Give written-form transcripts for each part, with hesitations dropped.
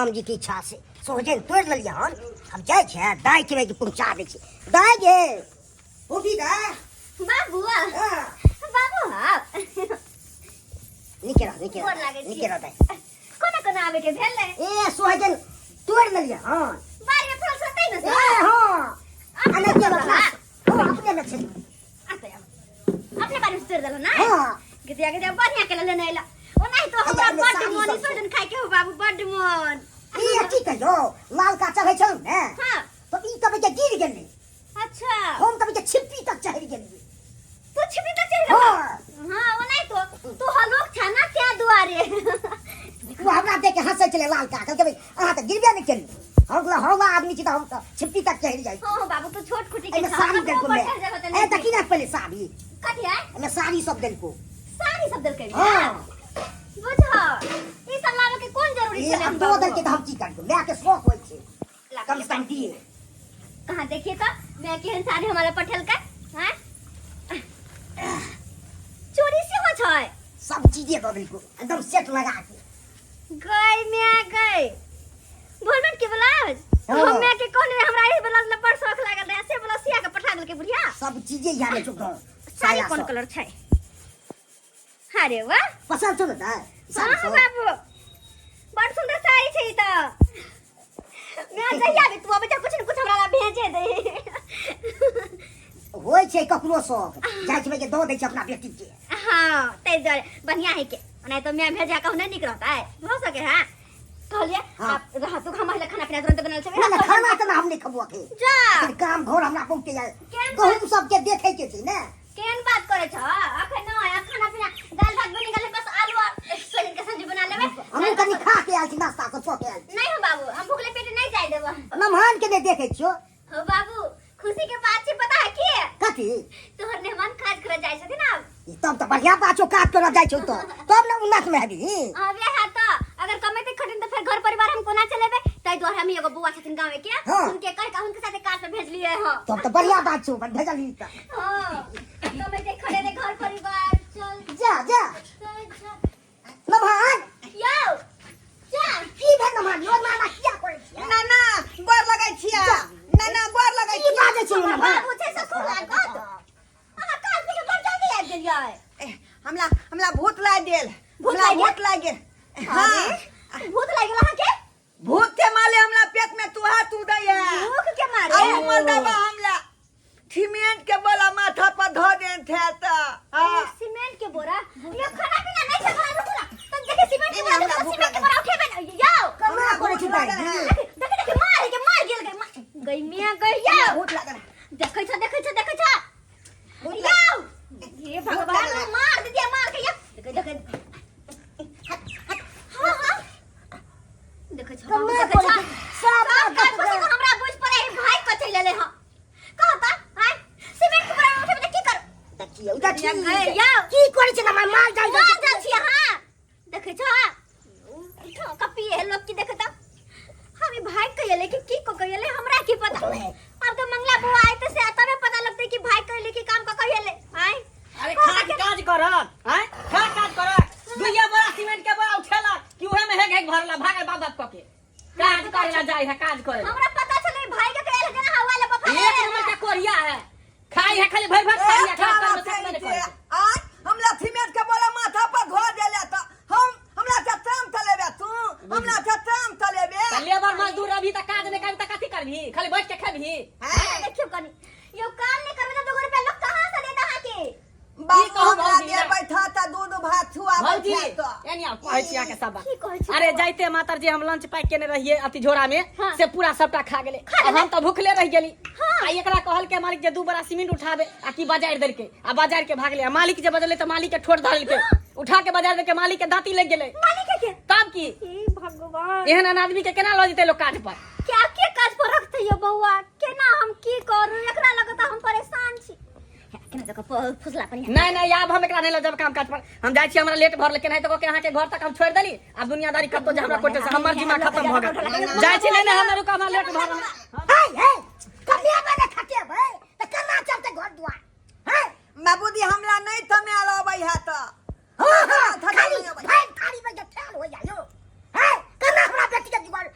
राम जी की इच्छा से सोहजन तोड़ि लेलियै हन। हम जाइ छियै दाइ के पहुँचा दै छी। दाइ गे, फूफी दाइ। बाबू। हाँ। बाबू, हाँ। नीके रह, नीके गोर लागै रह। छी। नीके रह दाइ। कोना कोना आबे के भेलै? ए, सोहजन तोड़ि लेलियै हन। बाड़ी में फल सतै ने? ए हाँ। अपने आ नहि में अपना, हाँ, अपने में छै। आते आब। अपने बाड़ी में तोड़ देलो ना? हाँ। गदिया गदिया, बढ़िया के लेने अइला। ओनाही तो हमरा एहिमे बड्ड साड़ी मन सब छै। सोहजन खाय के हो बाबू, बड्ड मन। ई की कहियो, लाल का चढ़ै छौ ने? हाँ। तऽ ई तब के गिर गेलै। अच्छा। हम तब के छिप्पी तक चढ़ि गेलियै। तू छिपी तक चढ़ि गेला? हाँ। हाँ, ओनाही तो तू हलोक छा ना, त्या दुआरे। ओ हमरा देख के हंसै छलै लाल का, कहलकै, भाई अहाँ तऽ गिरबे नहि केलियै। हम कहलियै, हौला आदमी छी तऽ हम तऽ छिप्पी तक चढ़ि जाइ। हाँ बाबू, तू छोट खुटी के एहिमे छा, साड़ी ककरो देलको ऊपर मैं। चढ़ि जेबो तऽ ए नहि। देखी ने पहिले साड़ी। कथी है? एहिमे साड़ी सब देलको। साड़ी सब देलकै? हाँ। बुझ, ई सब लाबे के कोन जरूरी ए छलै? आब दऽ देलकै तऽ हम की करबै? माय के शौक होइ छै, कम से कम दिए। कहाँ, देखिए तो मैं केहन साड़ी हमारा पठेलकै। हैं, चोरी से हो छै। सब चीजे दऽ देलको, एकदम सेट लगा के। गई मैं गई, भोरमेंट के ब्लाउज। हाँ। हम मैं के कहने हमरा ई ब्लाउज ला बड़ शौक लागल रहे, से ब्लाउज सिया के पठा देलकै बुढ़िया। सब चीजे यहाँ में चुप साड़ी साया कोन सब। कलर छै? अरे वाह! पसंद छौ ने दाइ साड़ी हाँ सब? बाबू, बड़ सुंदर साड़ी छै ई तऽ। मैं जहिया भी तू अबै छ, कुछ न कुछ हमरा ला भेजे दे। होइ छै ककरो शौक, जाइ छै के दऽ दै छै अपना बेटी के। हाँ, ताहि दुआरे बढ़िया है के, नहीं तो मैं भेजा कहूँ नहीं निक रहता है हो सके। हाँ, कहलिए। हाँ। आप रहा तू, हम खाना पीना तुरंत बनल छै। ना ना, खाना तऽ हम नहि खबो अखन। जा। अखन काम घर हमरा बहुते यऽ। केहन? गहूम सबके देखै के छै ने। केहन बात करे छ? अखन न, आब खाना पीना दाल भात बनि गेलै, बस आलू और सोयाबीन के सब्जी बना लेबै। हमहूँ कनि खा के आयल छी, नाश्ता सब कऽ के आयल छी। नहीं हो बाबू, हम भूखले पेट नहीं जाय देबो। नमहान के नहि देखै छियौ। हो बाबू, खुशी के बात छै, पता है की? कथी? तोहर मेहमान काज करे जाय छथिन आब। ई तब तऽ बढ़िया बात छौ, काज करऽ जाइ छौ तऽ तब ने उन्नत मे हेबही। हाँ, वएह है तऽ अगर कमेते खटिन तऽ फेर घर परिवार हम कोना चलेबै? ताहि दुआरे हम एगो बौआ छथिन गाँव के, उनके कह के उनके साथे काज पे भेजलिए हँ। तब तऽ बढ़िया बात छौ, भेजलही तऽ। हाँ, कमेते खटे घर परिवार चल। जा जा। चल चल। नमहान। यौ जा। की भेल नमहान? यो नाना किया करै छियै? नाना, गोर लगै छियै। नाना, गोर लगै की छियै। बाजै छियै हमर नमहान? बाबू छै ससुर लागत, अहाँ काज पे बड़ जल्दी आबि गेलियै। ए, हमरा हमरा भूत लागि गेल। भूत हमरा लागि गेल? भूत लागि गेल। हाँ। अरे, भूत लागि गेल अहाँके? भूत के माले हमरा पेट में तुहा तू दै है। भूख के मारे? आ उ मर्दबा हमरा सीमेंट के बोला माथा पर धो देन थे त। हाँ। ओ, सीमेंट के बोरा? ये खाना पीना नहीं छै खाना, रुकू ना तब देखे सीमेंट के नहीं, बोरा। हमरा देखो, भूख सीमेंट के लागल। बोरा उठेबे न यौ। केना करै छी दाइ? देखे देखे देखे, मार के मार गेल, गई गई मियां गई यौ। भूत लागल। देखै छ, देखै छ, देखै छ। भूत यौ, हे भगवान, लागल। मार दिया, मार के यौ। देखे देखे, हाँ हाँ, देखै छ बाबू, केना देखै छ। करै छी? सब सब काज पर से हमरा बुझ पड़े है भाई कथी लेले हँ। कहता आय सीमेंट के बोरा उठेबे त की कर? देखियौ, देखियौ। गई यौ। की करै छै नमहान? माल जाल मार जाल छी। हाँ, देखै छ, कपी है लोग की। देखत हम ई भाई कहिले कि की को कहिले, हमरा की पता। अब तो मंगला बुआ आए तो से तबे पता लगते कि भाई कहिले कि काम का कहिले आय। अरे, खा काज करत हैं, खा काज करत। दुइया बोरा सीमेंट के बोरा उठेलक कि उहे में हेग हेग भरला, भागल बाप बाप कके। काज करे ला जाय है, काज करे ला। हमरा पता चले भाई के कहिले जना हवा ले बफा। एक नंबर के कोरिया है, खाई है खाली, भर भर खाई है, काज करे में सकबे नहीं करे। आज हमरा सीमेंट के बोला माथा पर धो देले त हम हमरा से काम चलेबे तू? हमरा से काम चलेबे? त लेबर मजदूर अभी तक काज नहीं करबी त कथी करबी? खाली बैठ के खेबही? हैं? देखियो कनी यो, काम नहीं करबे त 2 रुपया लोग कहां से देता अहाँ के? बाबू, कहू हमरा भौजी, जे ना? बैठा त दूध भात छुआबै भौजी छै त। एनी आओ, कहै छी अहाँके सब बात। की कहै छी? अरे, जाइते मातर जे हम लंच पैक केने रहिए अथी झोरा में, हाँ। से पूरा सबटा खा गेलै। खा गेलै? आ हम तऽ भूखले रहि गेली। हाँ। आ एकरा कहल के मालिक जे 2 बोरा सीमेंट उठाबे, आ की बाजार देलकै आ बाजार के भागले। आ मालिक जे बजले तऽ मालिक के ठोर धरलकै, उठा के बाजार देलकै, मालिक के दांती लागि गेलै। मालिक के? तब की। हे भगवान! एहन एहन आदमी के केना लऽ जेतै लोक काज पर? क्या के काज पर रखते यो बौआ? केना हम की करू? एकरा लगता हम परेशान छी, केना जगह फुसला पनी। नहीं नहीं, आब हम एकरा नहीं लऽ जाब काम काज पर। हम जाइ छी, हमरा लेट भऽ गेल। केनाहितो कऽ के अहाँके घर तक हम छोड़ि देली। आब दुनियादारी कतौ जे हमरा कोटे से हमर जिम्मा खत्म भऽ गेल। जाइ छी। नहीं नहीं, हमरा रुका, हमरा लेट भऽ गेल। हे हे, कमेबै ने खटेबै तऽ केना चलतै घर दुआर? हे। बाबूजी, हमरा नहीं थमेल अबै है त। हाँ हाँ। थमेल खाली नहि अबै। भाई थारी में जब ठेल हो जायो है, केना हमरा बेटी के जुगाड़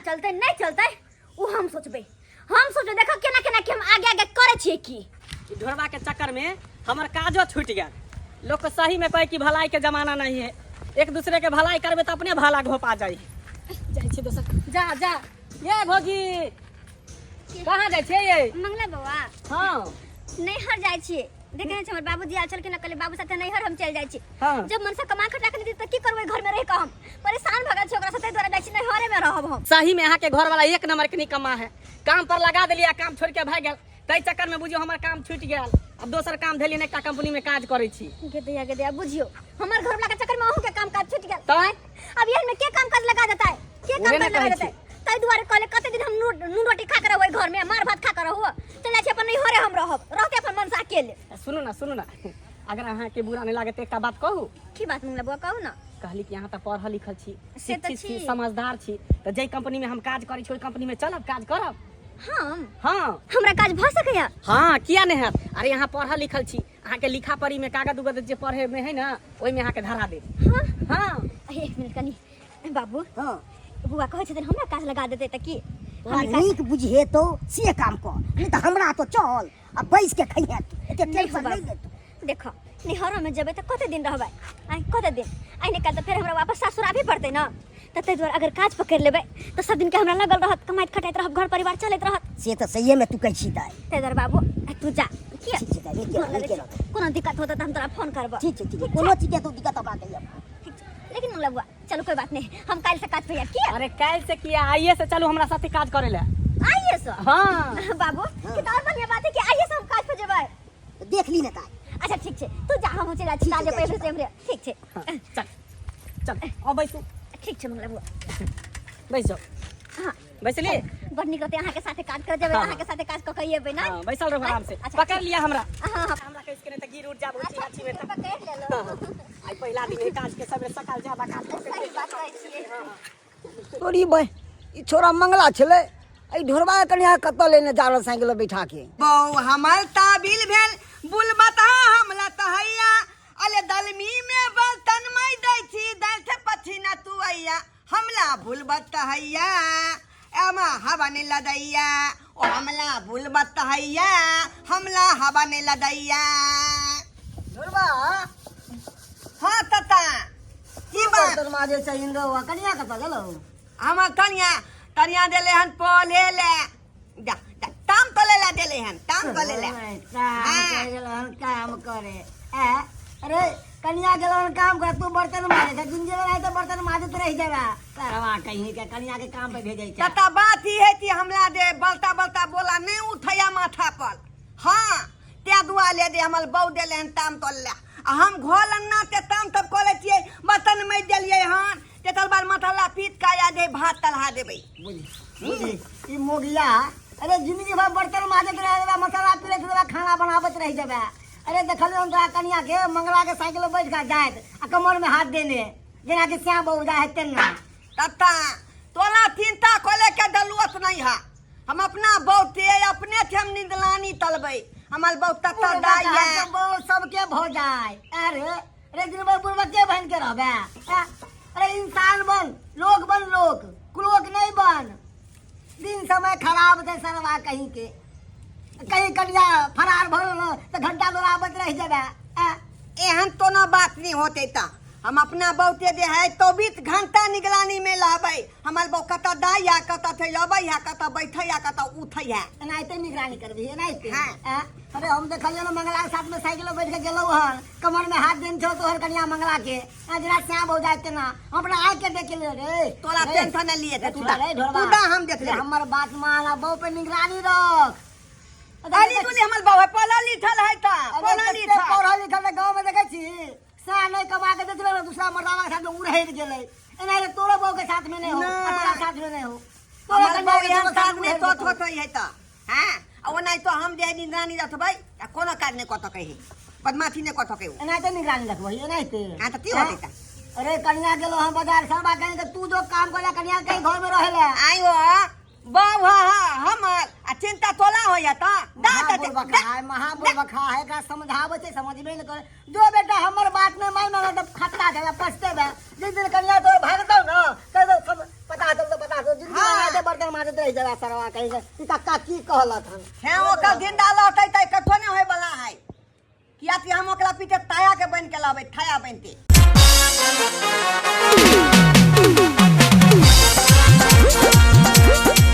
चलतै नहि चलतै ओ हम सोचबै हम सोचबै देखो केना केना के हम आगे आगे करै छियै की ई ढोरबा के चक्कर में हमर काजो छूट गेल लोग के सही में कहे कि भलाई के जमाना नहीं है एक दूसरे के भलाई करबे तो अपने भला घोपा जाई जाइ छी दोसर जा जा ये भौजी कहाँ जाइ छियै ये मंगला बौआ हाँ नैहर जाइ छियै देखे नहि छै हमर बाबूजी आयल छलखिन कहले बाबू साथे नैहर हम चलि जाइ छी हाँ। जब मन से कमा खटा के नहीं तऽ की करबै घर में रहि कऽ हम परेशान भऽ गेल छी ओकरा साथे दुआरे जाइ छी नैहरे में रहब हम सही में अहाँ के घर वाला एक नंबर के निकम्मा है काम पर लगा देलियै काम छोड़ के भागि गेल ताहि चक्कर में बुझियौ हमर काम छूटि गेल अब दोसर काम धेलियै एकटा कंपनी में काज करै छी गे दैया गे दैया बुझियौ हमर घर वाला के चक्कर में अहूँ के काम काज छूटि गेल तैं अब एहन में के काम काज लगा देता है के काम उहे ने काज लगा कहै देता है ताहि दुआरे कहले कते दिन हम नून नून रोटी खा के रहबै घर में मार भात खा के रहू चल जाइ छी अपन नैहरे हम रहब रहते अपन मन से अकेले सुनू ना सुनू ना अगर अहाँके बुरा नहि लागत एकटा बात कहू की बात मंगला बुआ कहू ना कहली कि अहाँ तऽ पढ़ल लिखल छी से तऽ शिक्षित छी छी। समझदार छी तऽ जाहि कंपनी में हम काज करै छी ओहि कंपनी में चलब काज करब हम हाँ हमरा काज भऽ सकैया हाँ किया नहि हैत अरे अहाँ पढ़ल लिखल छी अहाँके लिखा पढ़ी में कागज उगज जे पढ़े में है ना ओहिमे अहाँके धरा देब हाँ हाँ अरे एक मिनट कनी बाबू हाँ बुआ कहै छथिन हमरा काज लगा देतै तऽ की तोरा हम काज नीक बुझेतौ से काम कर नहीं तऽ हमरा तो चल आ बैस के खइहे तू एते नहीं टेंशन बाबू। नहीं ले तू देखो नैहरों में जेबै तऽ कते दिन रहबै आइ कते दिन आइ निकाल तऽ फेर हमरा वापस सासुर आबे पड़तै ने तऽ ताहि दुआरे अगर काज पकड़ि लेबै तऽ सब दिनके हमरा लगल रहत कमाइत खटाइत रहब घर परिवार चलैत रहत से तऽ सहिए में तू कहै छी दाइ ताहि दुआरे बाबू आ तू जा किया ठीक छै दाइ, नीके गोर रहब, लगै नीके छी। रहब। कोनो दिक्कत होतै तऽ हम तोरा फोन करबऽ ठीक छै ठीक छै कोनो चीज के तो दिक्कत हमरा कहिया ठीक छै लेकिन मंगला बुआ चलो कोई बात नहीं हम काल्हि से काज पे आयब किया अरे काल्हि से किया आइए से चलू हमरा साथे काज करे ले आइए से हाँ बाबू कि तो और बढ़िया बात है कि आइए से हम काज पे जेबै देख ली ने दाइ अच्छा ठीक छै तू जा हम चलि जाइ छी ठीक छै, काजे जाइ पे छी। से हमरे ठीक छै हाँ, चल चल अब बैसू ठीक छै मंगला बुआ बैस जाओ हाँ बैसली बड़ नीक रहतै अहाँके साथे काज कर जेबै हाँ। अहाँके साथे काज कऽ के अयबै ने हाँ, बैसल रहू आराम से अच्छा, पकड़ लिया हमरा हाँ हाँ हमरा कहि के नहीं तऽ गिर उठ जाब अच्छा गाछी में ठीक छै, पकड़ि लेलहुँ आइ पहिला दिन है काज के सबेरे सकाल जाब काज कऽ के सही बात कहै छियै तोरी बह ई छोरा मंगला छलै एहि ढोरबा के कनिया कतऽ लेने जा रहल साइकिल पर बैठा के बौ हमर ताबिल भेल बुलबता हमला तहैया अले दलमी में बर्तन मै दै छी दाल से पछीना तू अइया हमला भूलबत हैया एमा हवा ने लदैया ओ हमला भूलबत हैया हमला हवा ने लदैया ढोरबा हाँ तता की बात बर्तन माजे चाहिए रहुआ कनिया कतऽ गेलौ हमर कनिया तनिया देले हन पले ले जा जा, ताम तले ला देले हन ताम तले ला काम करे गेलहन काम करे ए अरे कनिया गेलहन काम करे तू बर्तन माजे छै दिन जेबे नहीं तो बर्तन माजत रह जेबे करवा कहीं के कनिया के काम पे भेजै छै तता बात ई है कि हमला दे बलता बलता बोला नहीं उठैया माथा पर हाँ ते दुआ ले दे हमर बहू देले हन ताम तोल ले आ हम घोल अन्ना ते ताम तब कऽ लै छियै बर्तन माजि देलियै हन तेकर बाद माथा ला पीट के आया दे भात तलहा देबै बुझी बुझी ई मोगिया अरे जिंदगी भर बर्तन माजत रह जेबे मसाला पीरैत रहबे खाना बनाबैत रह जेबे अरे देखलियै हम तोरा कनिया के मंगला के साइकिल पर बैठ के जाइत आ कमर में हाथ देने जेना कि श्याम बहू जाइ है तेना तत्ता तोला चिंता खोले के जरूरत नहीं है हम अपना बहुते अपने से हम निदलानी तलबै हमर बहुत तत्ता दाई है बहु सबके भऽ जाय अरे अरे दिन भर बुढ़बा के बन के रहबे ए, अरे इंसान बन लोग बन लोग कुलोक नहीं बन दिन समय खराब थे सरवा कहीं के कहीं कनिया फरार भऽ गेल तऽ घंटा दौड़ाबैत रहि जेबे ए, एहन तो ना बात नहीं होते ता हम अपना बहुते जे है 24 घंटा निगरानी में रहबै हमर बहु कतऽ दाई है कतऽ थे अबै है कतऽ बैठै है कतऽ उठै है एनाहिते निगरानी करबही एनाहिते हाँ। ए, अरे हम देखलियै ने मंगला के साथ में साइकिल पर बैठ के गेलहुँ हन कमर में हाथ देने छौ तोहर कनिया मंगला के आ जेना श्याम हो जाए तेना हम अपना आँख के देख ले रे तोरा रे, टेंशन नहीं लिए रे तू छोड़ा दा रे ढोरबा। तू दा हम देख रे, लेबै हमर बात मान आ बहु पे निगरानी रख अली दुली हमर बहु है पढ़ल लिखल है ता अरे पढ़ल कते लिखल पढ़ल लिखल है, गाँव में देखै छी सएह नहि कमा के देखले ने दूसरा मर्दावा के साथ में उड़ैत गेलै एना रे तोरो बहु के साथ में नहीं हो ना। आ तोरा साथ में नहीं हो तोरो हमर कनिया बहु के एहन तोरो साथ साथ में में उड़ैत तो जेतौ। होते है ता हां आ ओना तो हम जे निगरानी रखबै आ कोनो काज नहि कऽ सकै है बदमाशी नहि कऽ सकै ओ एनाहिते निगरानी रखबै एनाहिते हाँ, तऽ की होतै तऽ? अरे कनिया गेलो हम बाजार सरबा कहीं तऽ तू जो काम करे कनिया कहीं घर में रहेला आइयो बहु है हमर आ चिंता तोला होइया त दा महा दा बुड़बका है महा बुड़बका है एकरा समझाबै छै समझबे नहि करे जो बेटा हमर बात नहि मान माने तऽ खतरा छै पछतेबै जिस दिन कनिया तोर भागतौ न कह दो सब पता चलतौ पता चलतौ जिंदगी हाँ। में कहि देला सरवा कहि के ई कक्का की कहलक हन। हैं ओकर जिंदा लौटै तऽ कथो नहि होय वाला है, किया कि हम ओकरा पीछे ताया के बन के लाबै, थाया बनते।